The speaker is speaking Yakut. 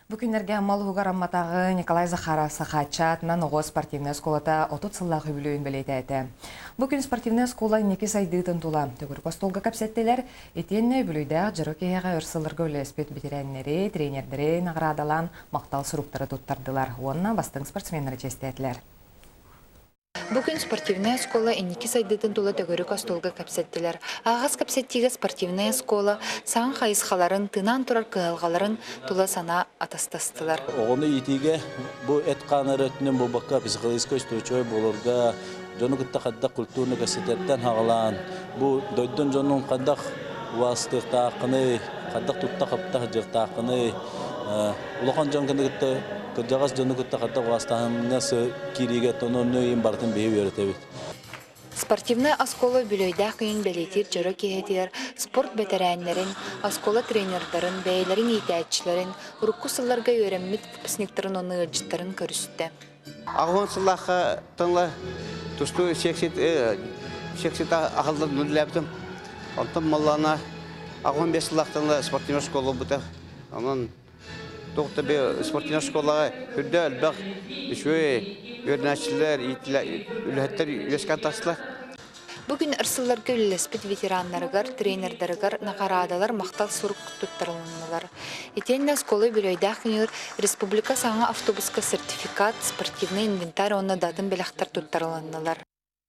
Бу күннэргэ Амма улууһугар Амматааҕы Николай Захаров Сахаачча аатынан оҕо спортивнай оскуолата 30 сыллаах үбүлүөйүн бэлиэтээтэ. Бу күн спортивнай оскуола инники сайдыытын тула төгүрүк остуолга кэпсэттилэр. Итиэннэ үбүлүөйдээх дьоро киэһэҕэ өр сылларга үлэлэспит бэтэрээннэри, тренердэри наҕараадалаан махтал суруктары туттардылар уонна бастыҥ спортсменнары чиэстээтилэр. Бу күн спортивнай оскуола инники сайдыытын тула төгүрүк остуолга кэпсэттилэр. Аһаҕас кэпсэтиигэ спортивнай оскуола саҥа хайысхаларын, тыынан турар кыһалҕаларын тула санаа атастастылар. Оҕону иитиигэ бу эт-хаан эрэ өттүнэн буолбакка, психологическай устойчивай буоларга, дьону кытта хайдах культурно кэпсэтэртэн саҕалаан, бу дойдун дьонун хайдах убаастыахтааххыный, хайдах тутта-хапта сылдьыахтааххыный, улахан дьон кытта кырдьаҕас дьону кытта хайдах убаастааһыҥҥа киириигэ тононну иин барытын биһи үөрэтэбит. Спортивнай оскуола үбүлүөйдээх күнүн бэлиэтиир дьоро киэһэтигэр спорт бэтэрээннэрин, оскуола тренердарын, бэйэлэрин иитээччилэрин, урукку сылларга үөрэммит выпускниктарын уонна ыалдьыттарын көрүстэ. Аҕыс сыллаахха тылла тустуу секцията аһыллан үлэлээбитим. Онтон маллаана 85 сыллаахтан спортивнай школа буолбута. Онон туох да спортивнай школаҕа үрдэ элбэх үчүгэй үөрэнээччилэр, үлэһиттэр үөскээн тахсылар. Бу күн өр сылларга үлэлэспит ветераннарыгар, тренердарыгар наҕараадалар махтал сурук туттарылыннылар. Итиэннэ оскуола үбүлүөйдээх күнүгэр республика саҥа автобуска сертификат, спортивнай инвентарь уонна да атын бэлэхтэр туттарылыннылар.